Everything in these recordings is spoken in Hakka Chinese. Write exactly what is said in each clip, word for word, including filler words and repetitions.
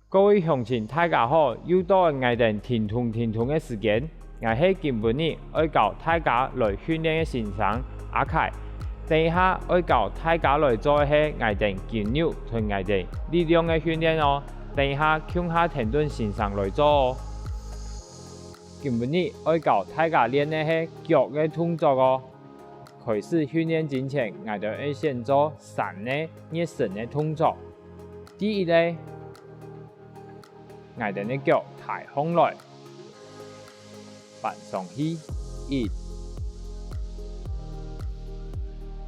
各位鄉親，大家好！又到𠊎兜停動停動个時間。𠊎係今晡日愛教大家來訓練个先生阿凱。等一下愛教大家來做个係𠊎兜筋肉同𠊎兜力量个訓練哦。等一下共下跈等先生來做哦。今晡日愛教大家練个係腳个動作哦。開始訓練之前，𠊎兜愛先做三個熱身个動作。第一個，𠊎兜个腳抬䟘來，搬上去，一、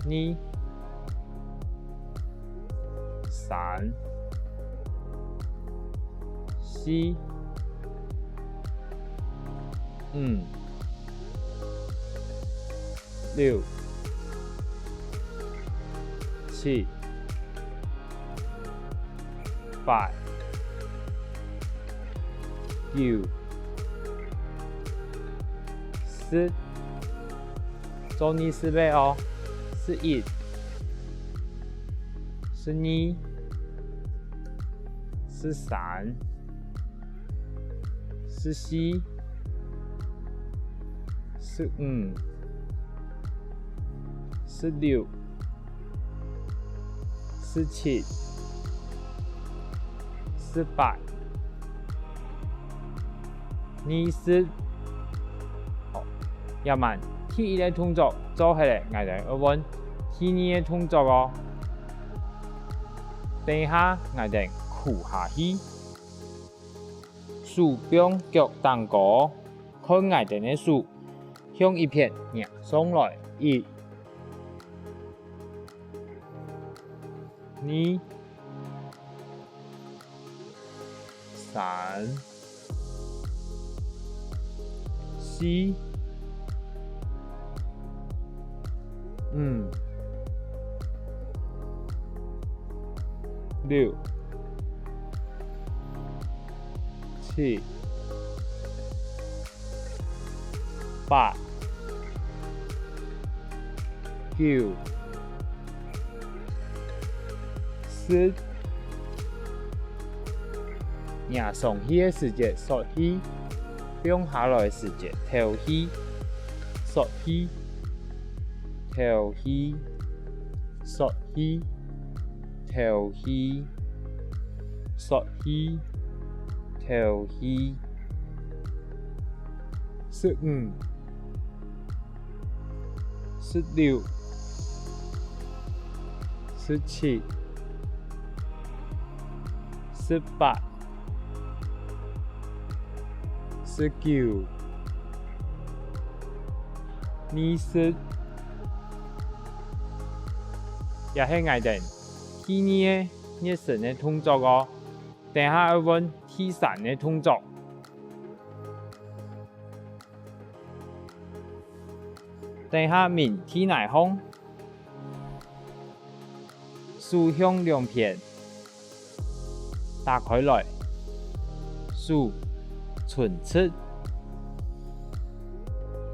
二、三、四、五、六、七、八、九、十，做二十擺哦。十一、十二、十三、十四、十五、十六、十七、十八、二十。好，這滿第一個動作做忒了，𠊎兜愛換第二個動作哦。等一下，𠊎兜跍下去，手放腳頂高，看𠊎兜个手向一片擎上來，一、二、三、四、五、六、七、八、九、十。擎上去个時節欶氣，放下來時節敨氣，欶氣、敨氣、欶氣、敨氣、欶氣、敨氣。十五、十六、十七、十八、十九、二十。這係𠊎兜第二個熱身个動作哦。等下愛換第三個動作。 等下面地泥項，手向兩片打開來，手伸直，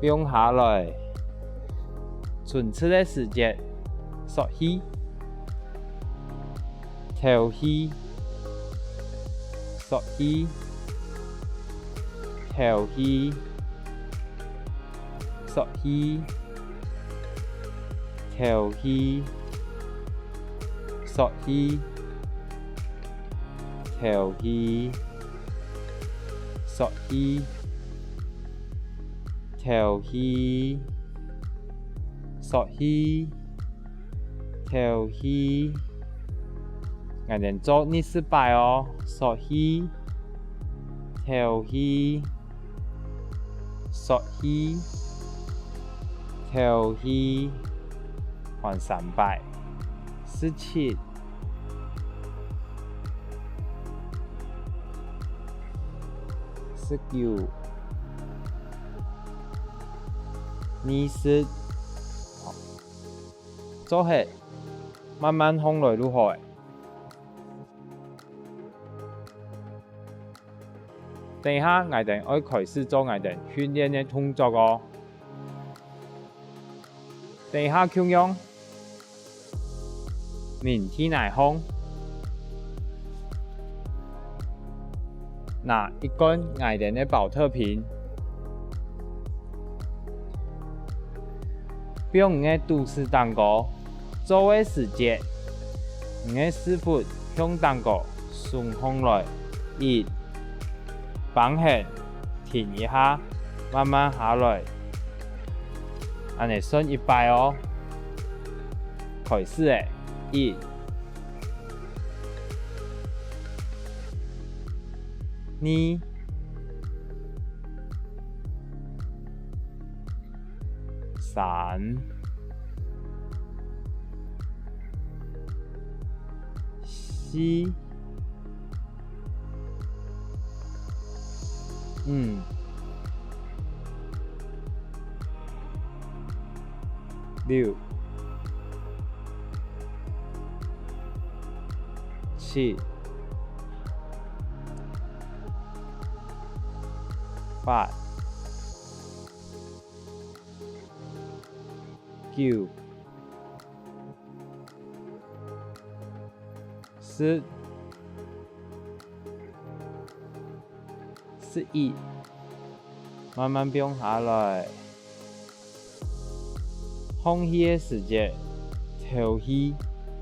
放下來，伸直个時節欶氣。 敨氣，欶氣，敨氣，欶氣，敨氣，欶氣，敨氣，欶氣，敨氣，欶氣。 敨氣。𠊎兜做二十擺哦，欶氣，敨氣，欶氣，敨氣，還三擺，十七、十九、二十。 做忒，慢慢䟘來就好了。等一下，𠊎兜愛開始做𠊎兜訓練个動作哦。等一下共樣，面地泥䟘，拿一罐𠊎兜个寶特瓶，放你个肚屎頂高，做个時節，你个屎朏向頂高聳䟘來，一，放忒，停一下，慢慢下來。恁呢算一擺哦。開始了，一、 二、三、四、五、六、七、八、九、十、十一，慢慢放下來。 沆氣个時節，敨氣，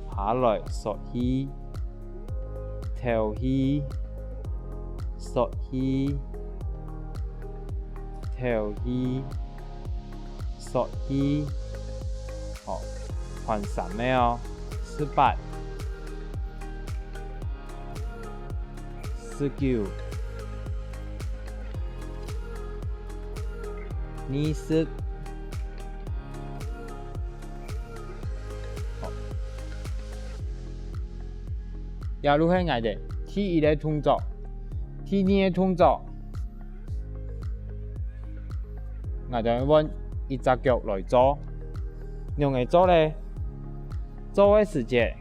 下來嗍氣，敨氣，嗍氣，敨氣，嗍氣。好，換三个哦，十八、 十九、二十。好。這就係𠊎兜第一个動作。第二个動作，𠊎兜換一隻腳來做。仰仔做呢？做个時節，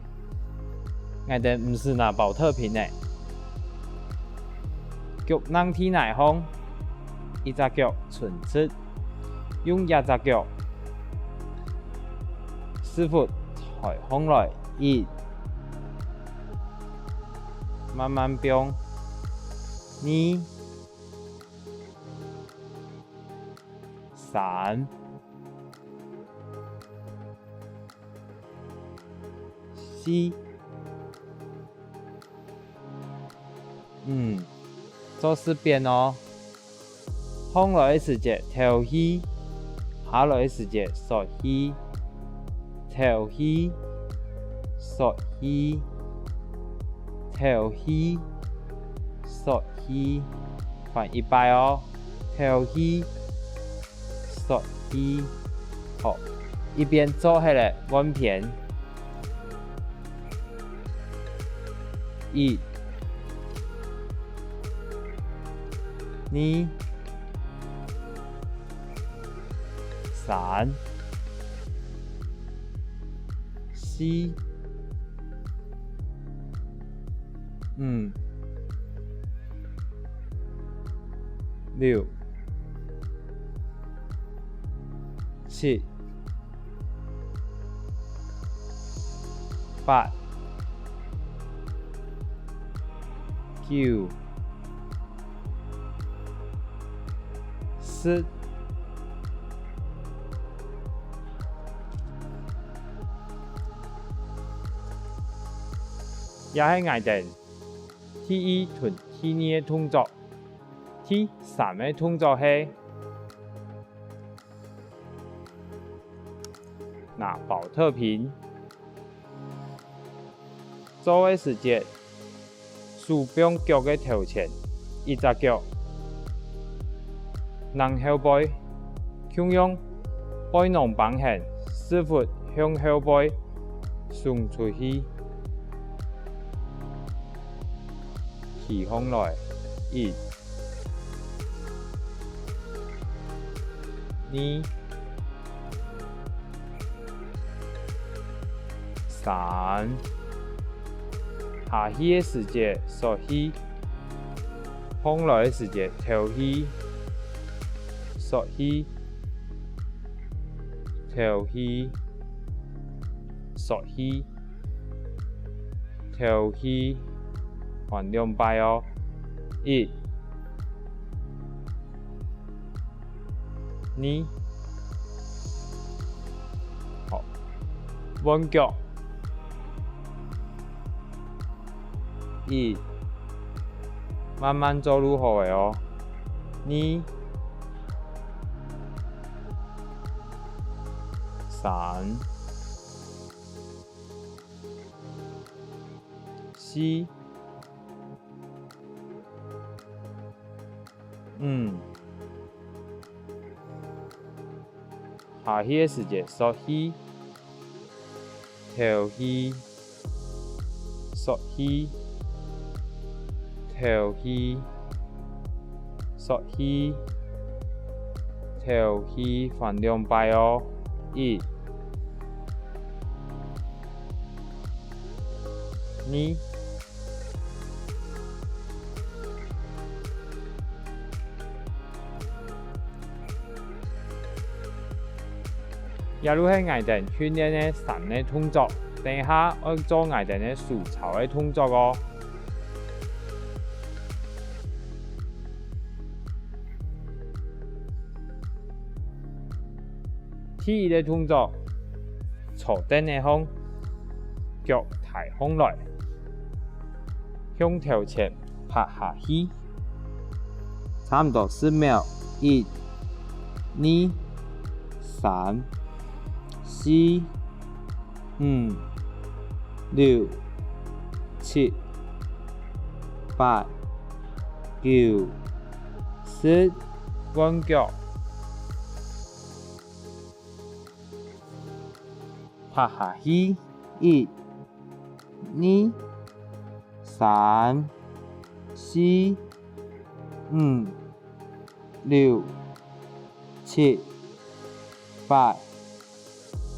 𠊎兜毋使拿寶特瓶仔，腳㧯地泥項，一隻腳伸直，用這隻腳屎朏抬䟘來，一，慢慢放，二、三、 四、五，做十遍哦。䟘來个時節敨氣，下來个時節嗍氣，敨氣，嗍氣，敨氣，嗍氣。換一擺哦，敨氣， 嗍氣。好，一遍做忒了，換片。一、二、三、四、五、六、 七、八、九、十。這係𠊎兜第一同第二个動作。第三个動作係 拿寶特瓶。做个時節，手放腳个頭前，一隻腳㧯後背，共樣背囊繃忒，屎朏向後背送出去，起䟘來，一、 二、三。下去个時節嗍氣，䟘來个時節敨氣，嗍氣，敨氣，嗍氣，敨氣。換兩擺哦，一、二。好，換腳。一，慢慢做就好了哦。二，三，四， 五。下去个時節，欶氣，敨氣，欶氣，敨氣，欶氣，敨氣，還兩擺哦。一，二， 這就係𠊎兜訓練个三个動作，等下愛做𠊎兜个收操个動作哦。第一个動作，坐凳仔項，腳抬䟘來，向頭前 拍下去。差毋多十秒，一、二、三、四、五、六、七、八、九、十，換腳。拍下去，一、二、 三、四、五、六、七、八、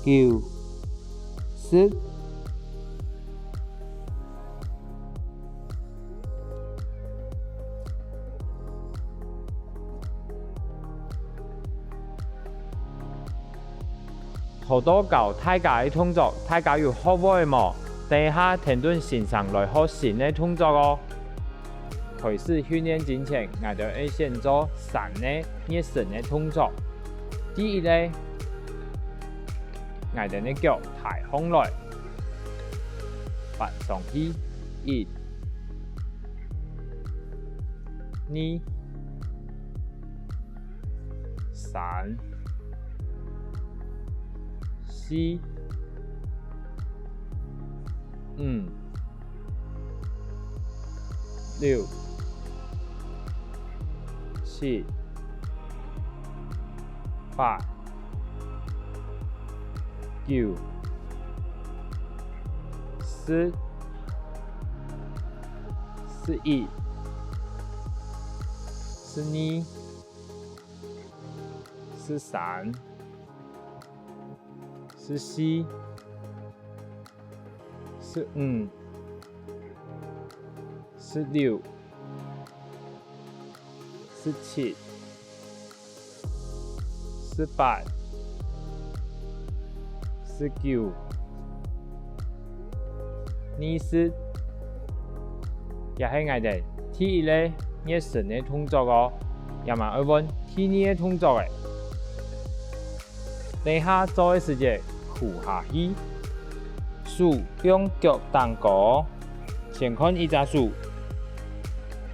九、十。頭到教大家个動作，大家有學會無？等一下跈等先生來學新个動作哦。 開始訓練進前，𠊎兜愛先做三个熱身个動作。第一个，𠊎兜个腳抬䟘來，翻上去，一、二、 三、四、五、六、七、八、九、十、十一、十二、 十三、十四、十五、十六、十七、十八、十九、二十。這係𠊎兜第一个熱身个動作哦，這下愛換第二个動作了。等下做个時節，跍下去，手放腳頂高，先看一隻手，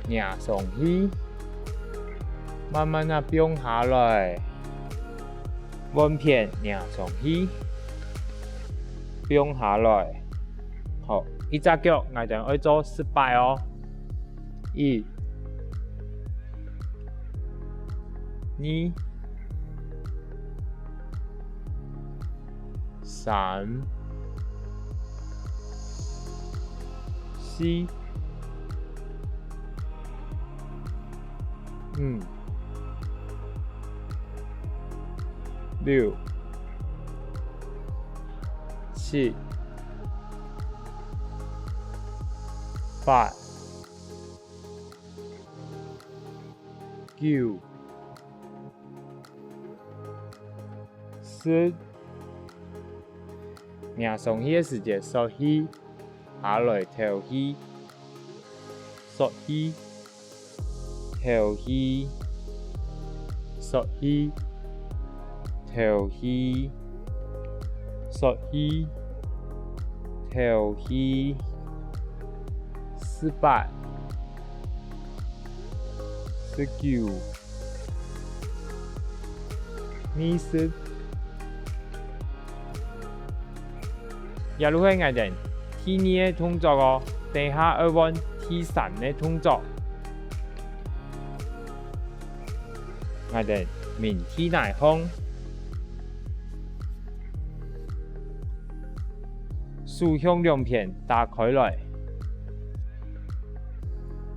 擎上去，慢慢仔放下來。 換片擎上去，放下來。好，一隻腳𠊎兜愛做十擺哦。一、二、三、四、 五、六、七、八、九、十。擎上去个時節欶氣，下來敨氣，欶氣，敨氣，欶氣。敨氣，嗍氣，敨氣。十八、十九、二十。 這就係𠊎兜第二个動作哦，等下愛換第三个動作。𠊎兜眠地泥項，手向兩片打開來，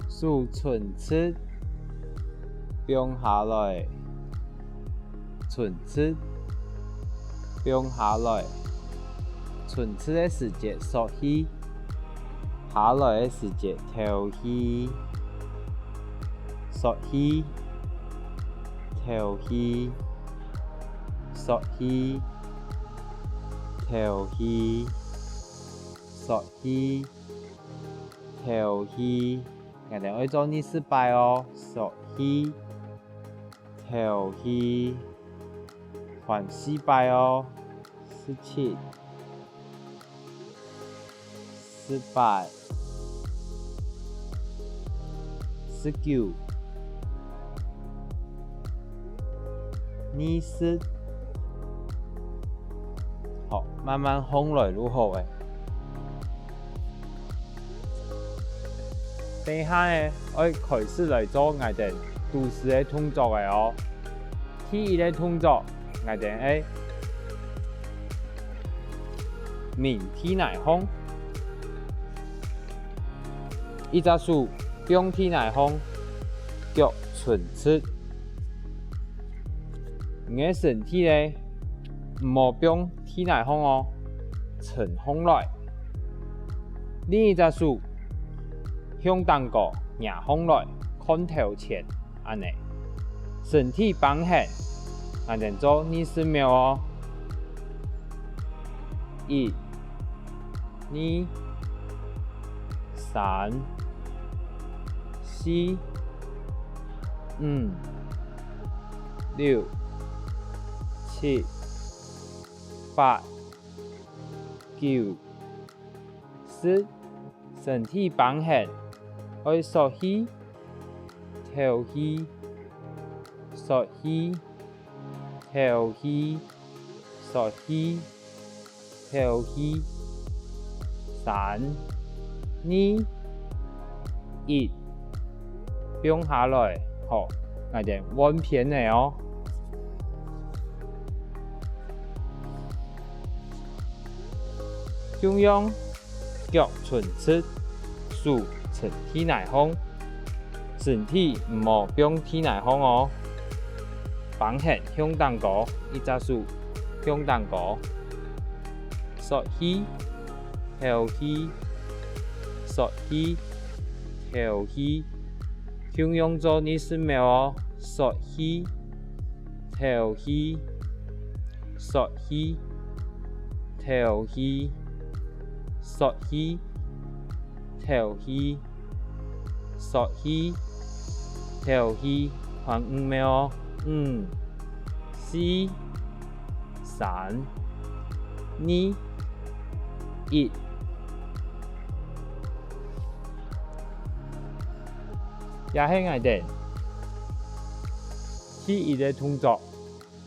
手伸直，放下來。 伸直，放下來。伸直个時節嗍氣，下來个時節敨氣。嗍氣，敨氣，嗍氣，敨氣，嗍氣，敨氣。𠊎兜愛做二十擺哦，嗍氣， 敨氣，還四擺哦，十七、十八、十九、二十。好，慢慢䟘來就好了。 等下呢，愛開始來做𠊎兜肚屎个動作了哦。第一个動作，𠊎兜愛眠地泥項，一隻手放地泥項，腳伸直。你个身體呢，毋好放地泥項哦，伸䟘來。 另一隻手向頂高擎䟘來，看頭前，恁仔。身體繃絚，𠊎兜做二十秒哦。一、二、三、四、五、六、七、八、九、 十，身體繃絚，愛嗍氣、敨氣、嗍氣、敨氣、嗍氣、敨氣。三、二、一，放下來，好，𠊎兜換片仔哦。 共樣，腳伸直，手撐地泥項，身體毋好放地泥項哦。繃絚向頂高，一隻手向頂高。嗍氣，敨氣，嗍氣，敨氣。共樣做二十秒哦。嗍氣， 敨氣，嗍氣，敨氣，嗍氣，敨氣，嗍氣，敨氣，還五秒哦。五、四、三、二、一。 這係𠊎兜第一个動作，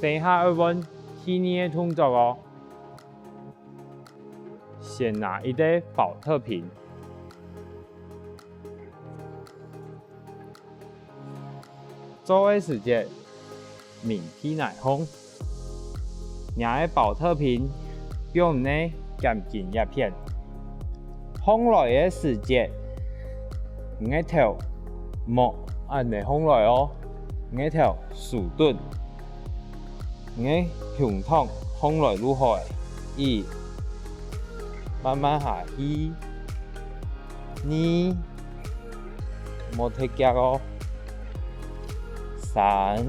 等下愛換第二个動作哦。先拿一個寶特瓶， 做个時節，眠地泥項，若个寶特瓶放你个肩頸這片。䟘來个時節，你个頭莫恁仔䟘來哦，你个頭收等。 你个胸膛䟘來就好了。一，慢慢下去。二，莫忒遽哦。三，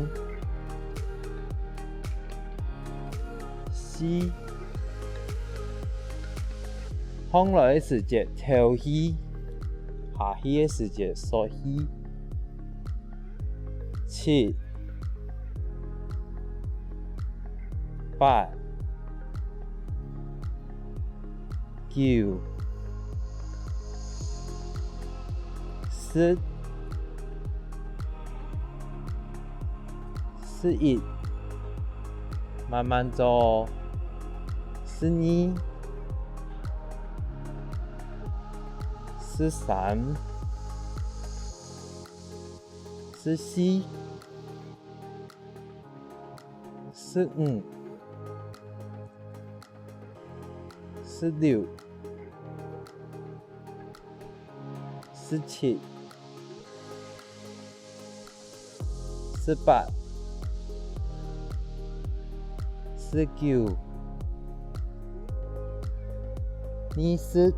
四，䟘來个時節敨氣，下去个時節嗍氣。 七，八、九、十、十一，慢慢做，十二、十三、十四、 十五、十六、十七、十八、十九、二十。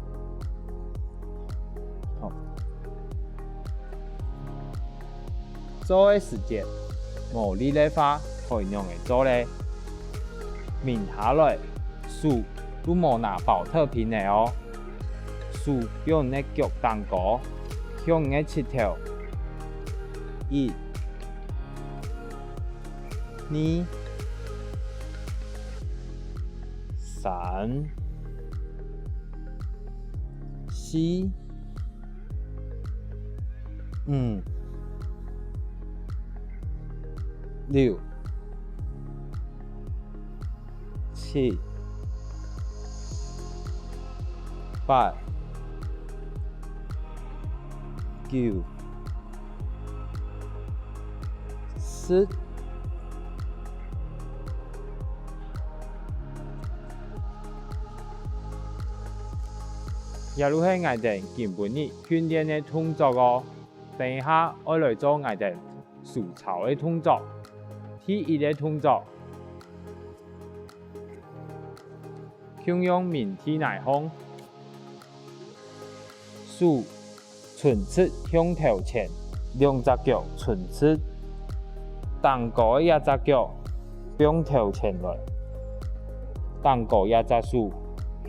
好。 做个時節無力个話，可以仰仔做咧？抿下來，手都無拿寶特瓶仔哦。手放你个腳頂高，向你个膝頭。一、二、三、四、 五、六、七、八、九、十。這就係𠊎兜今晡日訓練个動作哦。 等一下愛來做𠊎兜收操个動作。第一个動作，共樣眠地泥項，手伸直向頭前，兩隻腳伸直，頂高个一隻腳放頭前來，頂高一隻手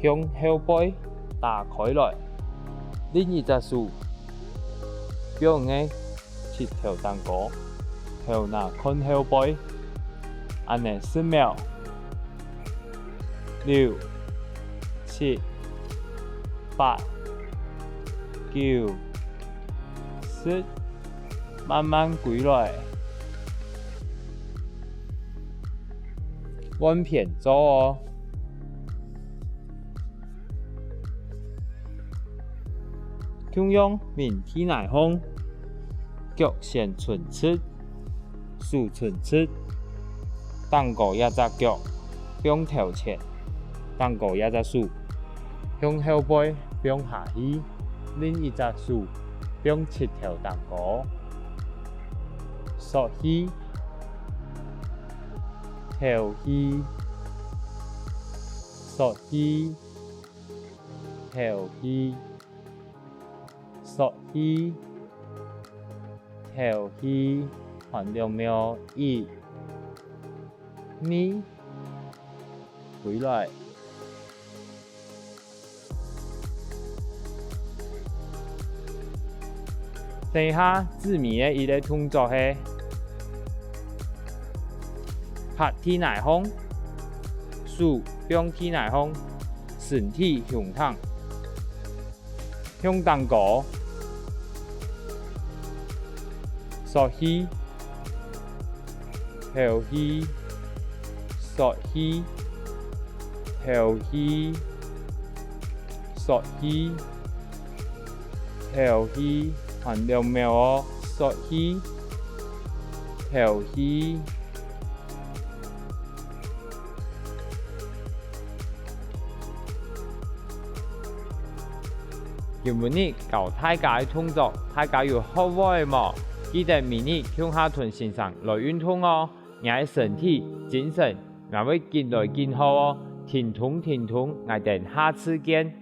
向後背打開來，另一隻手 放你个膝頭頂高，頭那看後背，恁仔十秒。六、七、八、九、十，慢慢歸來。換片做哦。 共樣眠地泥項，腳先伸直，手伸直，頂高一隻腳放頭前，頂高一隻手放後背放下去，另一隻手放膝頭頂高。吸氣，敨氣，吸氣， 敨氣，吸氣，敨氣，還兩秒，一、二，歸來。等一下，最尾个一个動作係，趴地泥項，手放地泥項， 身體胸挺，向頂高，吸氣，敨氣，吸氣，敨氣，吸氣，敨氣，還兩秒哦，吸氣，敨氣。 今晡日教大家个動作，大家有學會無？記得每日共下同先生來運動哦！𠊎个身體、精神，𠊎會緊來緊好哦！停動停動，𠊎等下次見！